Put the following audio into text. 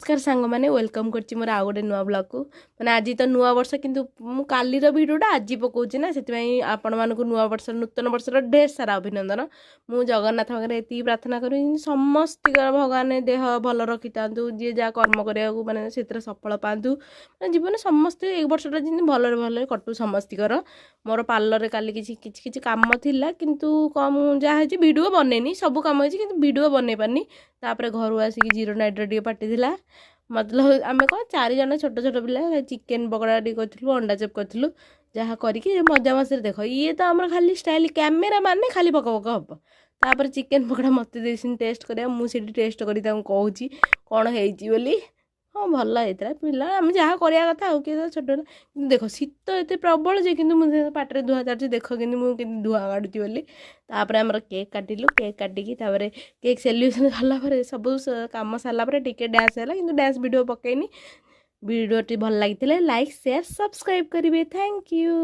ନମସ୍କାର ସାଙ୍ଗମାନେ, welcome କରୁଛି ମୋର ଆଉ ଗୋଟେ ନୂଆ ବ୍ଲଗ୍କୁ। ମାନେ ଆଜି ତ ନୂଆ ବର୍ଷ, କିନ୍ତୁ ମୁଁ କାଲିର ଭିଡ଼ିଓଟା ଆଜି ପକାଉଛି ନା, ସେଥିପାଇଁ ଆପଣମାନଙ୍କୁ ନୂଆ ବର୍ଷ, ନୂତନ ବର୍ଷର ଢେର ସାରା ଅଭିନନ୍ଦନ। ମୁଁ ଜଗନ୍ନାଥ ପାଖରେ ଏତିକି ପ୍ରାର୍ଥନା କରିବି, ସମସ୍ତଙ୍କର ଭଗବାନ ଦେହ ଭଲ ରଖିଥାନ୍ତୁ, ଯିଏ ଯାହା କର୍ମ କରିବାକୁ ମାନେ ସେଥିରେ ସଫଳ ପାଆନ୍ତୁ, ମାନେ ଜୀବନ ସମସ୍ତେ ଏଇ ବର୍ଷଟା ଯେମିତି ଭଲରେ ଭଲରେ କଟୁ ସମସ୍ତଙ୍କର। ମୋର ପାର୍ଲରରେ କାଲି କିଛି କିଛି କିଛି କାମ ଥିଲା, କିନ୍ତୁ କମ୍ ଯାହା ହେଇଛି ଭିଡ଼ିଓ ବନେଇନି। ସବୁ କାମ ହେଇଛି କିନ୍ତୁ ଭିଡ଼ିଓ ବନେଇ ପାରିନି। ତାପରେ ଘରୁ ଆସିକି ଜିରୋ ନାଇଟ୍ର ଟିକେ ପାର୍ଟି ଥିଲା। ମତଲବ ଆମେ କ'ଣ ଚାରିଜଣ ଛୋଟ ଛୋଟ ପିଲା ଚିକେନ୍ ପକୋଡ଼ା ଟିକେ କରିଥିଲୁ, ଅଣ୍ଡା ଚପ୍ କରିଥିଲୁ, ଯାହା କରିକି ମଜାମସ୍ତିରେ। ଦେଖ, ଇଏ ତ ଆମର ଖାଲି ଷ୍ଟାଇଲ୍, କ୍ୟାମେରା ମାନେ ଖାଲି ପକ ପକ ହବ। ତାପରେ ଚିକେନ୍ ପକୋଡ଼ା ମୋତେ ଦେଇଛନ୍ତି ଟେଷ୍ଟ କରିବା। ମୁଁ ସେଠି ଟେଷ୍ଟ କରି ତାଙ୍କୁ କହୁଛି କ'ଣ ହେଇଛି ବୋଲି। ହଁ, ଭଲ ହେଇଥିଲା। ପିଲା ଆମେ ଯାହା କରିବା କଥା ଆଉ କିଏ ତ ଛୋଟ। କିନ୍ତୁ ଦେଖ, ଶୀତ ଏତେ ପ୍ରବଳ ଯେ କିନ୍ତୁ ମୁଁ ପାଟିରେ ଧୂଆଁ ଛାଡ଼ୁଛି। ଦେଖ କିନ୍ତୁ ମୁଁ କେମିତି ଧୂଆଁ କାଢ଼ୁଛି ବୋଲି। ତାପରେ ଆମର କେକ୍ କାଟିଲୁ। କେକ୍ କାଟିକି ତାପରେ କେକ୍ ସେଲିବ୍ରେସନ୍ ସରିଲା ପରେ, ସବୁ କାମ ସାରିଲା ପରେ ଟିକେ ଡ୍ୟାନ୍ସ ହେଲା, କିନ୍ତୁ ଡ୍ୟାନ୍ସ ଭିଡ଼ିଓ ପକେଇନି। ଭିଡ଼ିଓଟି ଭଲ ଲାଗିଥିଲେ ଲାଇକ୍, ସେୟାର, ସବସ୍କ୍ରାଇବ୍ କରିବେ। Thank you.